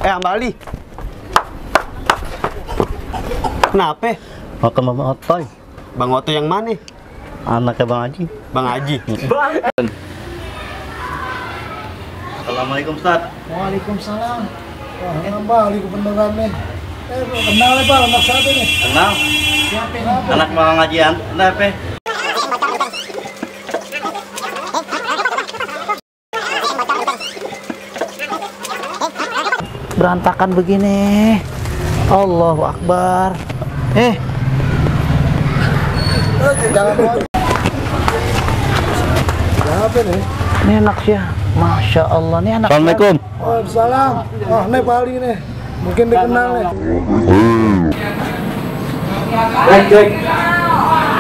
Ambali. Kenapa? Mau ke Bang Otoy. Bang Oto yang mana? Anaknya Bang Haji. Bang Haji. Assalamualaikum Ustaz. Waalaikumsalam. Wah, kembali ke pendengarnya. Kenal ya Pak, anak siapa nih? Kenal? Siapa ini? Anak Bang Haji apa? Berantakan begini. Allahu Akbar. Jangan buat. Siapa nih? Ini anak sih. Masya Allah, ini anak. Assalamualaikum. Waalaikumsalam. Oh, nih Bali nih. Mungkin dikenal nih.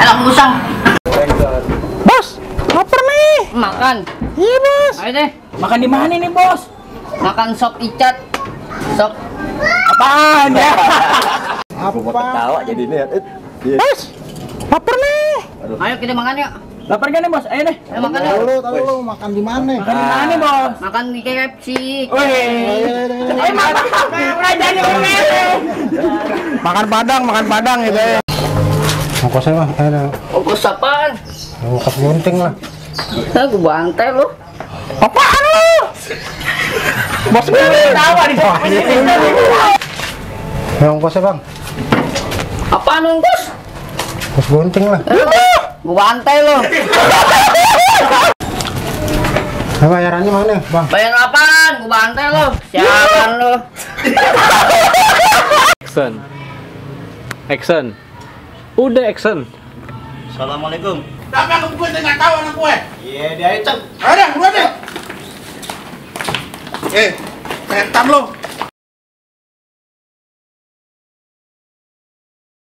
Anak musang. Bos, lapar nih. Makan. Iya bos. Ayo deh. Makan di mana nih bos? Makan sop icat. Sop. Apaan ya? Apa? Ketawa jadi ini. Bos, lapar nih. Ayo kita makan yuk. Lapar kan nih bos? Ayo nih. Ayo makan yuk. Tahu makan di mana? Makan di mana nih bos? Makan di KFC. Makan Padang gitu ya. Ongkosnya mah, Ongkos apaan? ongkos gunting lah. Gue bantai lu. Apaan lu? Bos gue tawa di sini. Ya ongkosnya Bang, Apaan ongkos? ongkos gunting lah. Gue bantai lu. Nah, bayarannya mana Bang? Bayar apaan? Gue bantai lu. Siapan lu. Action. Udah action. Assalamualaikum. Tapi aku gue nggak tahu anak gue. Iya, dia cek. Ada, gue deh. Setan lo.